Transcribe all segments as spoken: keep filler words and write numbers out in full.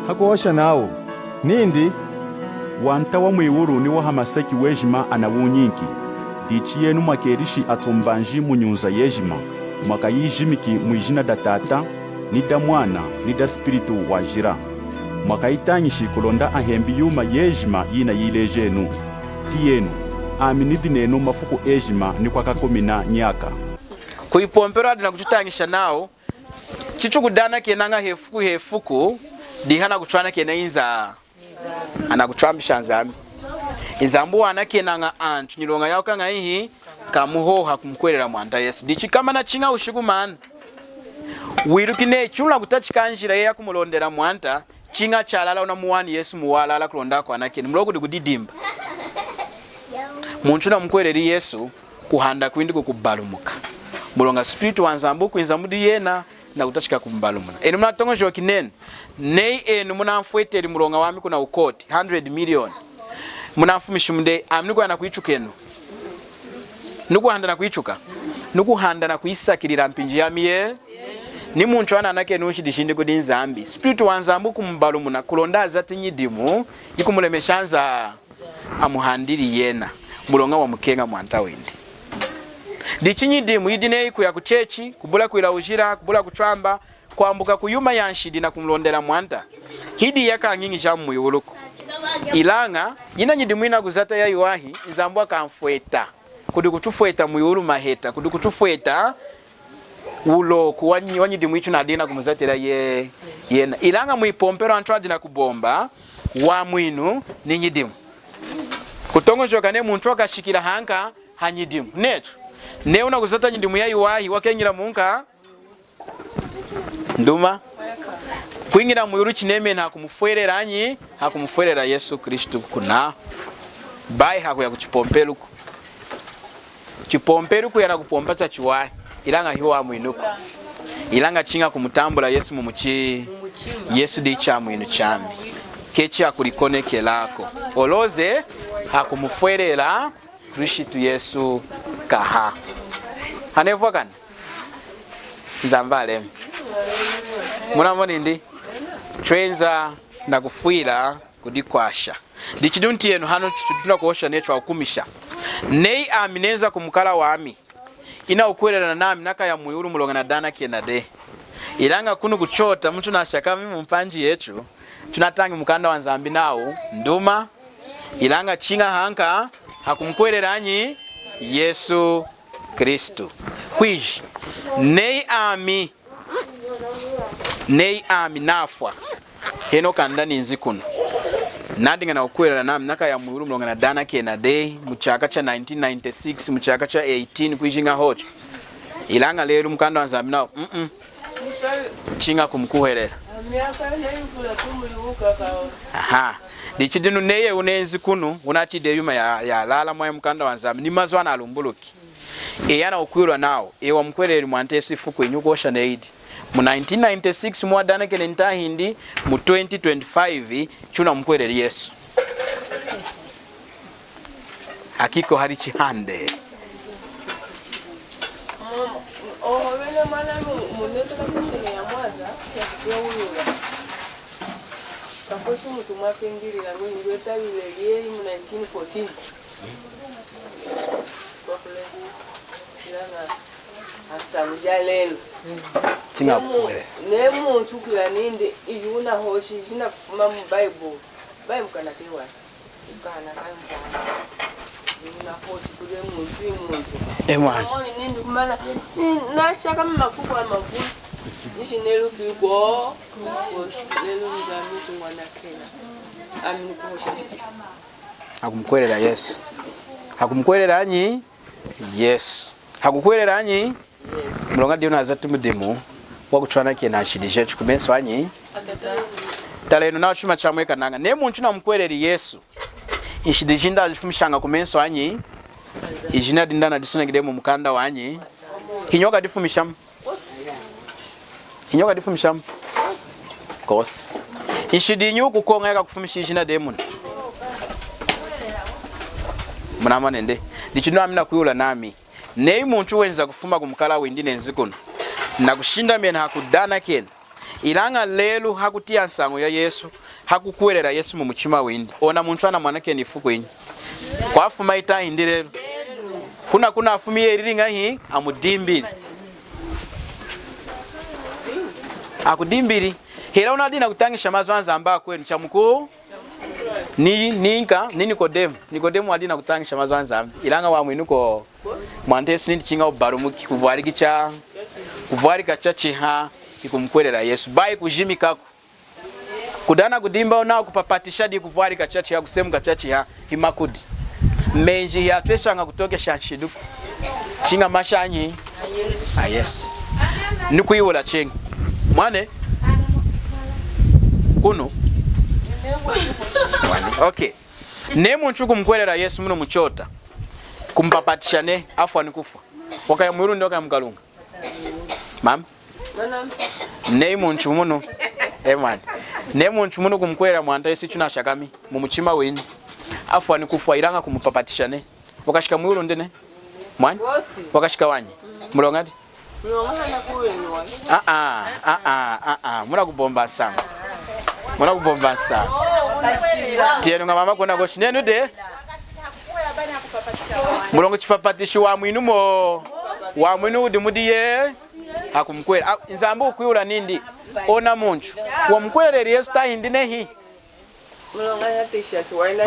Hakuhosha nawu nindi, Wanta wa mwiwulu ni wa hamaseki wejima anawunyinki. Dichi yenu mwakelishi atumbanji mu nyunza yejima, mwakayijimiki mwijina da Tata, ni da Mwana, ni da Spiritu Wajila. Mwakayitañishi kulonda ahembi yuma yejima yinayilejenu. Tiyenu, ami nidi nenu mafuku ejima ni kwakakumina nyaka. Kuyipompelu adi nakututañisha nawu, chitukudanakenaña hefuku hefuku, dihanakutwanakena inza. Anakutwambisha Nzambi. Nzambi wanakenaña antu nyiloña yawu kañahi? Kamu hohu hakumukuhwelela Mwanta Yesu. Dichi komana chiña wushiku mani, wiluki neyi chiwunakutachika njila yeyi yakumulondela Mwanta, chiña chalala wunamuwani Yesu muwalala kulonda akwanakeni. Muloña kudi kudidimba. Muntu namukuhweleli Yesu, kuhanda kwindi kukubalumuka. Muloña Spiritu wa Nzambi wukwinza mudi yena, nakutachika kumubalumuna. Enu munatoñojoki nenu, neyi enu munamfweteli muloña wami kuna wukoti, hundred million. Munamfumishi mude, ami nukuya nakwituka enu. Nukuhanda nakwituka. Nukuhanda nakuyisakilila mpinji yami ye. Ni muntu ananakeni nshidi jindi kudi Nzambi, Spiritu wa Nzambi wukumubalumuna, kulonda azati nyidimu yikumulemesha Nza- amuhandili yena, muloña wamukeña Mwanta windi. Dichi nyidimu yidi neyi kuya kuchechi, kubula kwila wujila, kubula kutwamba, kwambuka kuyuma yanshidi nakumulondela Mwanta, hidi yakañiñija mumwiwuluku. Ilaña yina nyidimu yinakuzata yayiwahi, Nzambi wakamfweta. Kudi kutufweta mwiwulu maheta, kudi kutufweta wuloku wa nyi-, wa nyidimu yitunadiña nakumuzatila ye-, yena. Ilaña mwipompelu antu adi nakubomba wamwinu ni nyidimu. Kutoñojoka neyi muntu wakashikila hanka hanyidimu. Netu, neyi wunakuzata nyidimu yayiwahi, wakeñila munka nduma. Kwiñila mwiwulu chinemeni hakumufwelela anyi? Hakumufwelela Yesu Kristu kuna. Bayi hakuya kuchipompeluku. Chipompelu kuya nakupompa chachiwahi, ilaña hiwamwinuku. Ilaña chiña kumutambula Yesu mumuchi-, Yesu diyi Chamwinu chami. Kechi hakulikonekelaku. Oloze hakumufwelela Kristu Yesu kaha. Hanevwa kani? Nzambi alemi. Munamoni ndi? Twenza nakufwila kudikwasha. Dichi dinu tiyenu hanu tu-, tunakuhosha netu akukumisha. Neyi ami nenza kumukala wami, inakukuhwelela nami nakaya mwiwulu muloña nadanakena dehi. Ilaña kunu kuchota mutunashakami mumpanji yetu, tunatañi mukanda wa Nzambi nawu nduma, ilaña chiña hanka hakumukuhwelela anyi? Yesu Kristu. Kwiji, neyi ami Neyi ami nafwa, henohu kanda ninzi kunu, nadiña nakukuhwelela nami nakaya mwiwulu muloña nadanakena dehi, muchaka cha nineteen ninety-six, muchaka cha eighteen, kwijiña hohu. Ilaña lelu mukanda wa Nzambi nawu, mm-mm. Chiña kumukuhwelela. Aha. Dichi dinu neyi wunenzi kunu, wunachidi yuma ya, yalala mwaya mukanda wa Nzambi, ni mazu analumbuluki. Eyi anakukwihula nawu, eyi wamukuhweleli Mwanta Yesu ifuku inyi, wukuhosha neyi di. Mu nineteen ninety-six mwadanakeni tahindi, mu twenty twenty-five chiwunamukuhweleli Yesu. Hakiko hali chihande. Oho, bene mwana mu-, munetela kushene ya mwaza, ya kuya uyula. Kakoshi mutu mwapingilila ngwe, ngwe tabile lyeyi mu nineteen fourteen. Kwakule, ilanga, asamu ja lelu. Tinga. Nemu-, kwele. Ne muntu kwila nindi, iji unahoshi, jina kufuma mu Bible. Bible kana kewa. Kana kanza. Unahoshi kule muntu, i muntu. E mwana. Namoni nindi kumana, ni, nashaka mu mafuku amavulu. Nishi nelu kiko. Lelu Nzambi kumwana kena. Ami nikuhosha. Hakumukuhwelela Yesu. Hakumukuhwelela anyi? Yesu. Hakukuhwelela anyi? Muloña diyi wunazati mudimu wakutwanakena nshidi jetu kumesu anyi? Talenu nawa chuma chamwekanaña. Neyi muntu namukuhweleli Yesu, nshidi jindi ajifumishaña kumesu anyi? Ijina dindi anadisonekeshi mu mukanda wanyi? Hinyi wakadifumishamu? Hinyi wakadifumishamu? Kosi. Nshidi yinyi wukukoña yakakufumisha ijina deyi muna? Munamoni ndi? Dichi dinu ami nakwihula nami, neyi muntu wenza kufuma kumukala windi nenzi kunu, nakushindamena hakudanakena, Ilaña lelu hakutiya nsañu ya Yesu, hakukuhwelela Yesu mumuchima windi, ona muntu anamwanakeni ifuku inyi? Kwafuma tahindi lelu? Kuna kunafumi yelili ñahi? Amudimbili. Akudimbili. Hela wunadiña nakutañisha mazu aNzambi akwenu, chamuku ni, ni nka, ni Nikodemu. Nikodemu wadiña nakutañisha mazu aNzambi. Ilaña wamwinu ko Mwanta Yesu nindi chiña wubalumuki, kuvwaliki cha, kuvwalika chachiha, hikumukuhwelela Yesu. Bayi kujimikaku. Kudi anakudimba nawu kupapatisha dikuvwalika chachiha, kusemuka chachiha, himakudi. Menji hiyatweshaña kutokesha nshidiku. Chiña mashi anyi? A Yesu. Nikwihula chiña. Mwane? Kunu? Mwane. Okay. Neyi muntu kumukuhwelela Yesu munu muchota, kumupapatisha nehi, afwa nikufwa, wakaya mwiwulu indi wakaya mukalunga? Mama? Neyi muntu munu, eh, mwane. Neyi muntu munu kumukuhwelela Mwanta Yesu ichi nashakami mumuchima windi, afwa nikufwa, ilaña kumupapatisha nehi, wakashika mwiwulu indi nehi? Mwane? Wakashika wanyi? Muloñadi? Ah, ah, ah, ah, ah, ah. Munakubomba nsañu. Munakubomba nsañu. Tiyenu ña mama kuna koshi nenu de. Muloña chipapatishu wamwinu mo. Wamwinu wudi mudiyi. Hakumukuhwelela. Ah, Nzambi wukwihula nindi, ona muntu wamukuhweleleli Yesu tahindi nehi?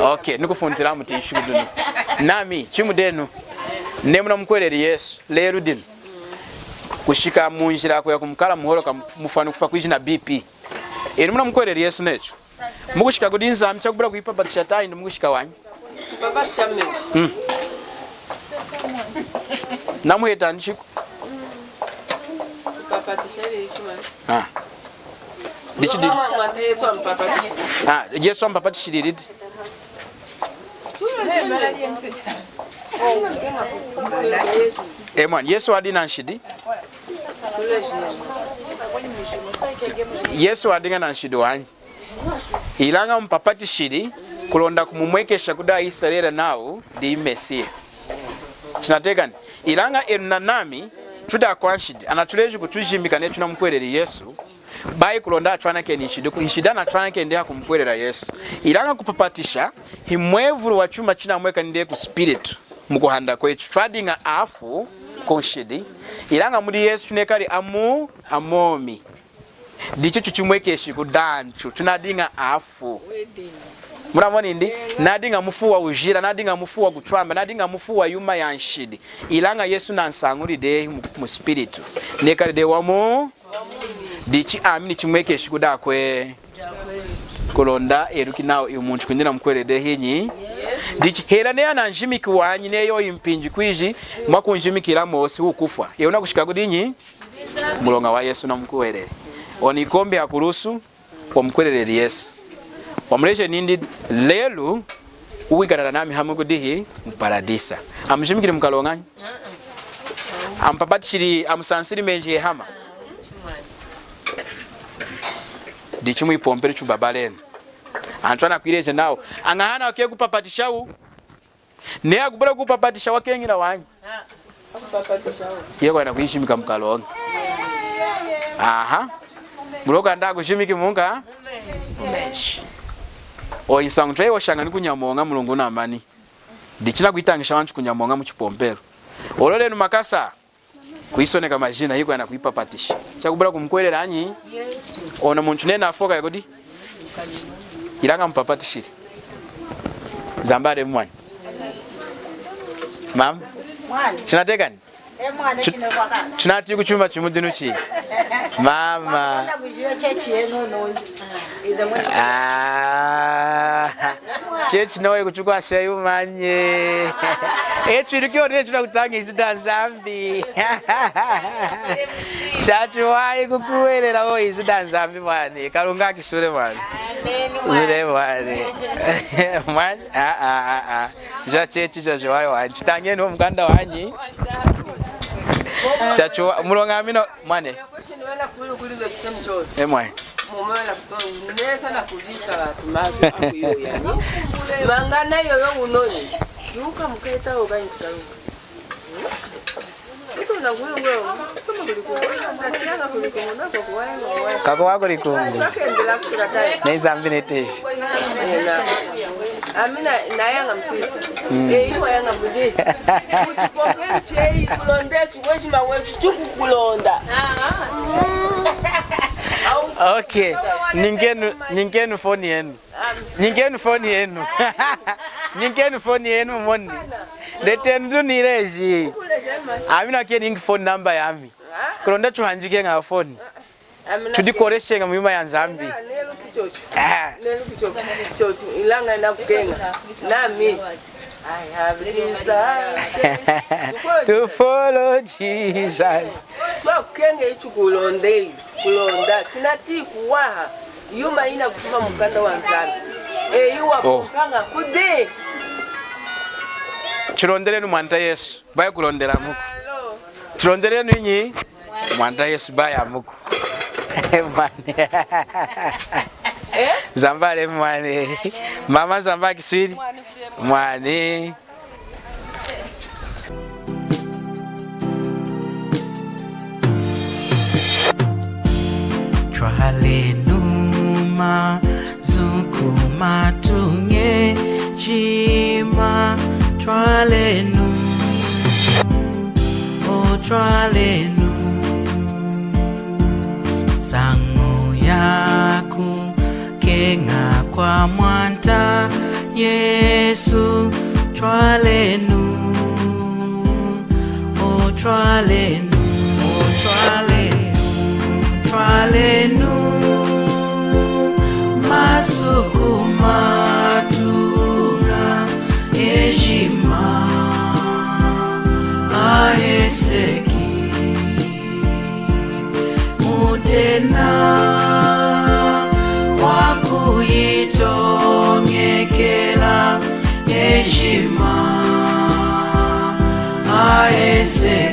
Okay, nikufuntila muti nshiku dinu. Nami, chimudenu. Neyi munamukuhweleli Yesu lelu dinu, kushika munjila yakuya kumukala muholoka, mufwa nikufwa kwiji na B P. Enu munamukuhweleli Yesu nechu, mukushika kudi Nzambi chakubula kuyipapatisha tahindi mukushika wanyi? Kupapatisha mesu. Mm. Namuheta ndi shiku. Kupapatisha ile ichuma. Ah. Dichi di. Mama, Mwanta Yesu ampapatishili. Ah, Yesu ampapatishilili. Chuma chene. Eh, mwane, Yesu wadiña nanshidi. Yesu wadiña nanshidi wanyi. Ilaña amupapatishili kulonda kumumwekesha kudi aIsarela nawu diyi Mesiya. Chinatiyakani? Ilaña enu nanami tudi akwanshidi, anatuleji kutujimika neyi tunamukuhweleli Yesu, bayi kulonda atwanakeni nshidiku, nshidi anatwanakeni dehi hakumukuhwelela Yesu. Ilaña kupapatisha himwevulu wachuma chinamwekani dehi kuspiritu, mukuhanda kwetu. Twadiña afu kunshidi, ilaña mudi Yesu tunekali amu, amomi. Dichi chuchimwekeshi kudi antu, tunadiña afu. Munamoni ndi? Nadiña mufu wawujila, nadiña mufu wakutwamba, nadiña mufu wayuma yanshidi. Ilaña Yesu nansañuli dehi mu, muspiritu. Nekali dehi wamu. Dichi ami nichimwekeshi kudi akwetu. Kulonda eluki nawu iwu muntu kwindi namukuhweleli dehi hinyi? Dichi hela neyi ananjimiki wanyi, neyi yoyi mpinji kwiji mwakunjimikila Mose wukufwa, eyi wunakushika kudi hinyi? Muloña wa Yesu namukuhweleli. Ona ikombi hakulusu, wamukuhweleleli Yesu. Wamuleji nindi lelu wukwikala nanami hamu kudihi? Muparadisa. Amujimikili mukaloñanyi? Amupapatishili, amusansili menji hehama. Dichi mwipompelu chubabalenu. Antu anakwileja nawu, añahana wakeñi kupapatishawu. Neyi akubula kupapatisha wakeñila wanyi? Yekwana kuyishimika mukaloña. Aha. Muloña kanda kuyishimiki munka? Menji. O nsañu twayihoshaña ni kuNyamoña mulungu wunamani. Dichi chinakuyitañisha antu kuNyamoña muchipompelu. Olola enu makasa. Kuyisoneka majina, yikwana kuyipapatisha. Chakubula kumukuhwelela anyi? Yesu. Ona muntu nena afoka yakudi? Ilaña amupapatishili. Nzambi alemi mwani. Mama. Mwani. Chinatiyakani? Eh, mwani, chi-, chine kwaka. Chinatiyi kuchuma chimu dinu chi. Mama. Wanda kujiwa chechi yenu nonzi. Ize mwani. Ah. Chechi nawe kutukwasha yumanyi. Etu iluki ori netu nakutaña izu da Nzambi. Chachiwahi kukuhwelela o izu da Nzambi mwani. Kalunga akisule mwani. Amen, mwani. Ule mwani. Mwani? Ah, ah, ah, ah. Ja chechi chachiwahi wanyi. Chitañenu mukanda wanyi. Chachiwa-, muloña amino, mwani. Eh, mwani. Mangana yoyo unoni. Yuka muketa oga nchikalu. Kuto na kuyo kuyo. Kakuwaha kuli kungu. Neyi Nzambi neteji. Amina, nayaña musisi. Mm. Eyi wayaña mudi. Muchipompelu cheyi kulonda etu wejima wetu tukukulonda. Okay. Nyingenu, nyingenu foni yenu. Nyingenu foni yenu. Nyingenu foni yenu mumoni. Letenu nileji. Amina, keni nyingi foni namba yami. Kulonda tuhanjikeña foni. Amina. Tudikolesheña muyuma ya Nzambi. Neluki chochu. Ah. Neluki chochu. Chochu. Ilaña nakukeña. Nami. I have desire to follow Jesus. Twakukeña ichi kulonda eyi. Kulonda. Tunati kuwaha. Yuma yinakufuma mumukanda wa Nzambi. Eyi wapompaña kudi. Tulondelenu Mwanta Yesu. Bayi kulondela muku. Tulondelenu inyi? Mwanta Yesu bayi amuku. Mwani. Nzambi alemi mwani. Mama Nzambi akiswili. Mwani. Twalenu mazu kumatuña ejima, twalenu, o twalenu, nsañu yaku keña kwa Mwanta Yesu, twalenu, o twalenu, o twalenu, twalenu, mazu kumatuña ejima aheseki. Mutena wakuyitoñekela ejima aheseki.